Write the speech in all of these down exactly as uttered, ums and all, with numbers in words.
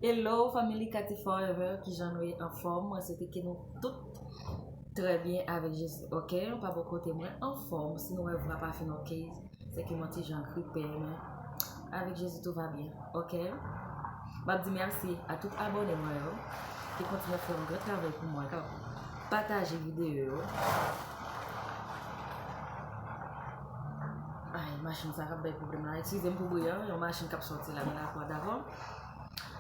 Hello, family Cathy Forever, kijan nou ye, anfòm? Mwen swete ke nou tout trè byen avèk Jezi, oke? Nou pa bò kote mwen anfòm, si nou wè vwa pa fin oke, se ke mwen ti jan gripe, men avèk Jezi tout va byen, oke? M ap di mèsi a tout abòne mwen yo, ki kontinye fè yon gran travay pou mwen, k ap pataje videyo yo. Ay, machin sa k ap bay pwoblèm la. Eskize m pou bri an, yon machin k ap sòti la nan lakwa, dakò?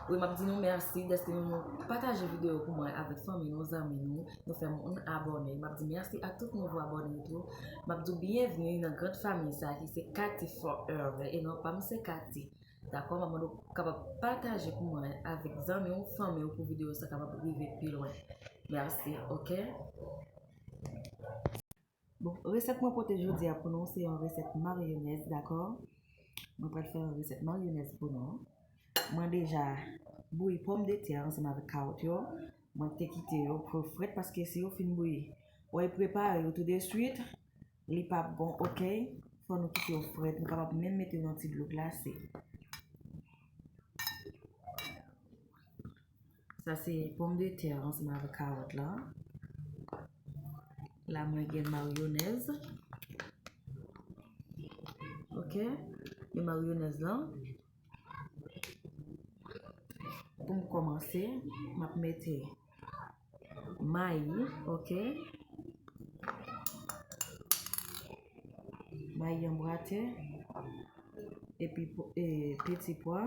Wi, m ap di nou mèsi dèske nou pataje videyo pou mwen avèk fanmi nou, zanmi nou, nou fè moun abòne. M ap di mèsi a tout nouvo abòne yo tou. M ap di w byenvni nan grand fanmi sa ki se Cathy Forever. E non pa m se Cathy. Dakò, m ap mande w kapab pataje pou mwen avèk zanmi w, fanmi w pou videyo sa kapab rive pi lwen. Mèsi, oke? Bon, resèt mwen pote jodi a pou nou, se yon resèt mayonèz, dakò? Mwen pral fè yon resèt mayonèz pou nou. Mwen deja bouyi pòmdetè ansanm avèk kawòt yo. Mwen te kite yo pou yo frèt, paske si yo fin bouyi, wè, prepare yo tou de swit, li p ap bon, oke? Fò nou kite yo frèt, nou kapab menm mete yo nan ti dlo glase. Sa se pòmdetè ansanm avèk kawòt la. La mwen gen mayonèz. Oke, gen mayonèz la. Pou m kòmanse, m ap mete mayi, oke. Mayi an bwate, epi po- e, peti pwa,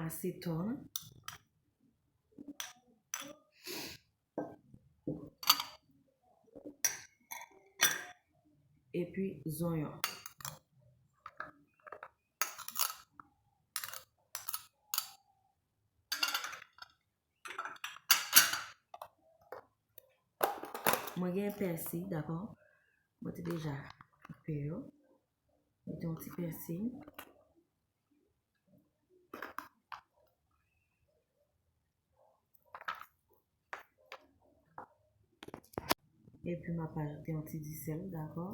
asetòn, epi zonyon. Mwen gen pèsi, dakò? Mwen te deja koupe yo. Mete yon ti pèsi. Epi m ap ajoute yon ti disèl, dakò?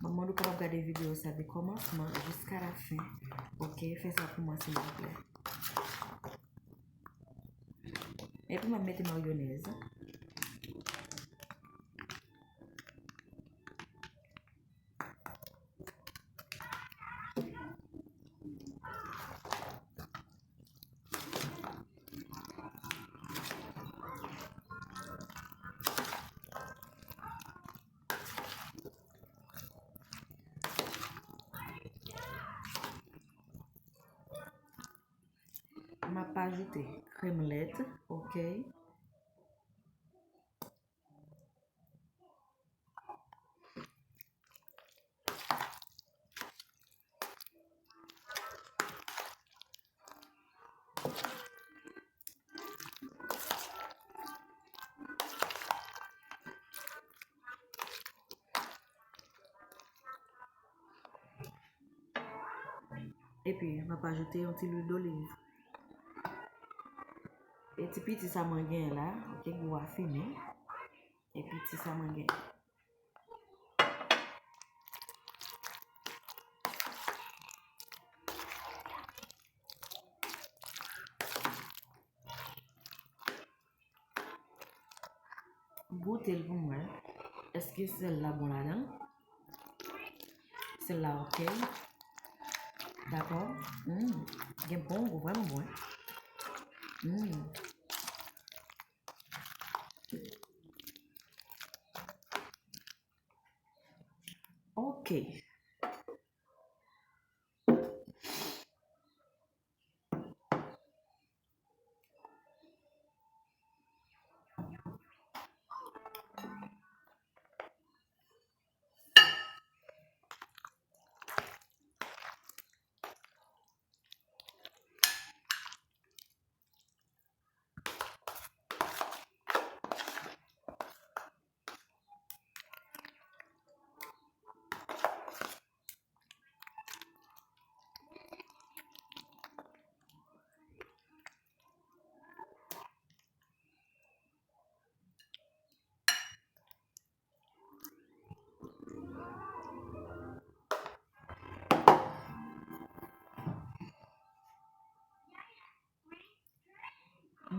Mwen mande w kapab gade videyo sa de kòmansman jiska la fen. Oke, fè sa pou mwen silvouplè. Epi m ap mete mayonèz. M ap ajoute krèm lèt, oke. Epi, m ap ajoute yon ti lwil doliv. E ti piti sa mwen genyen la, oke, gou a fini. E piti sa mwen genyen. Goute l pou m wè. Èske sèl la bon ladan l? Sèl la oke. Dakò. Mm. Gen bon gou, vrèman bon, wi. Mm. Oke.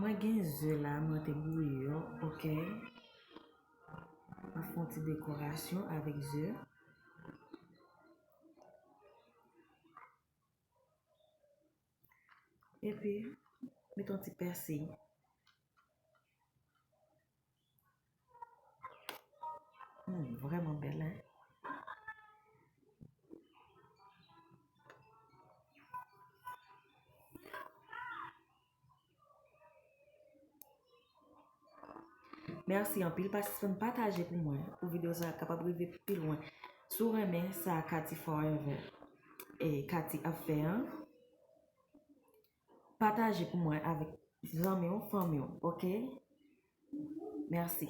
Mwen gen ze la, mwen te bouyi yo, ok. Mwen fè yon ti dekorasyon avèk ze. Epi, met yon ti pèsi. Hmm, vrèman bèl, hein? Mèsi anpil, pa sispann pataje pou mwen, pou videyo sa a kapab rive pi lwen. Si w renmen sa Katy Forever e Katy ap fè an, pataje pou mwen avèk zanmi w, fanmi w, ok? Mèsi.